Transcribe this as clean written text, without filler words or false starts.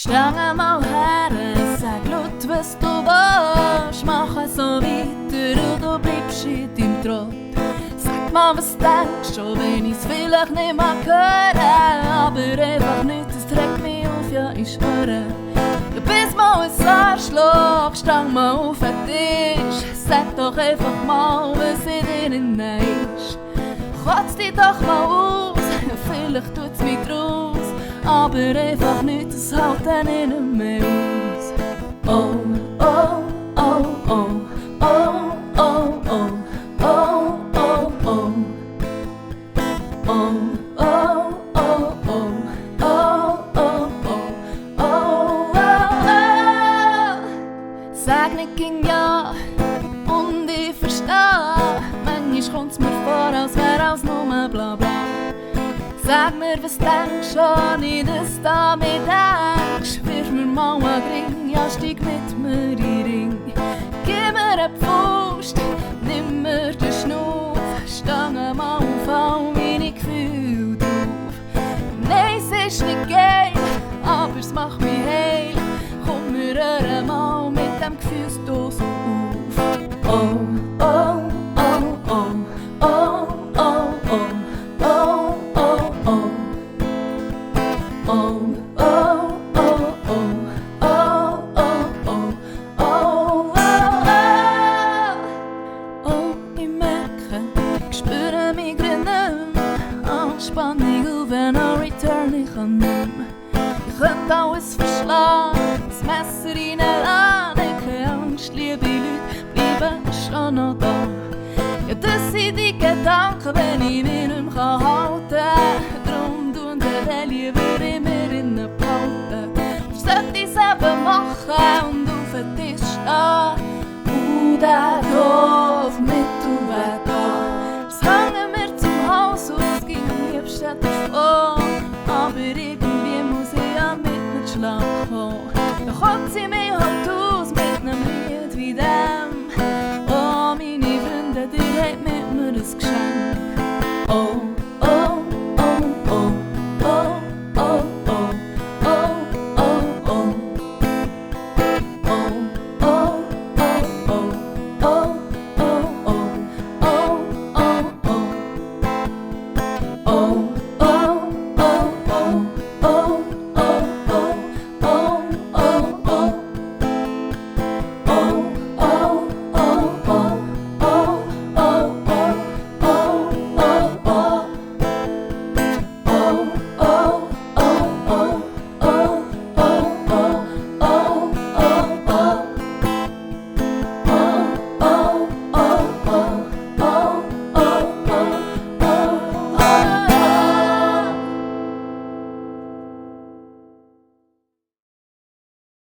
Stange mal her, sag laut, was du willst. Mach so weiter und du bleibst in deinem Trott. Sag mal, was denkst du, wenn ich's vielleicht nicht mehr hören. Aber einfach nicht, das trägt mich auf, ja ich schwöre. Du bist mal ein Arschloch, stang mal auf den Tisch. Sag doch einfach mal, was in dir drin ist. Kotz dich doch mal aus, vielleicht tut's mich draus. Aber einfach nicht, das hält dann nicht mehr aus. Oh, oh, oh, oh, oh, oh, oh, oh, oh, oh. Oh, oh, oh, oh, oh, oh, oh, oh, oh. Sag nicht gegen ja und ich verstehe. Manchmal kommt's mir vor, als wär alles nur bla bla. Sag mir, was denkst du, nicht dass du an mich denkst. Wirf mir mal einen Ring, ja steig mit mir in den Ring. Gib mir eine Pfust, nimm mir den Schnuff. Stange mal auf all meine Gefühle drauf. Nein, es ist nicht geil, aber es macht mich heil. Komm, wir hören mal mit dem Gefühlsdose auf. Oh, oh, oh, oh, oh, oh, oh. Ich könnte alles verschlagen, das Messer reinladen. Keine Angst, liebe Leute, bleiben schon noch da. Ja, das sind die Gedanken, wenn ich mich nicht mehr halten kann. Drum tun die lieber immer innen behalten. Ich sollte es eben machen und auf den Tisch stehen. Und der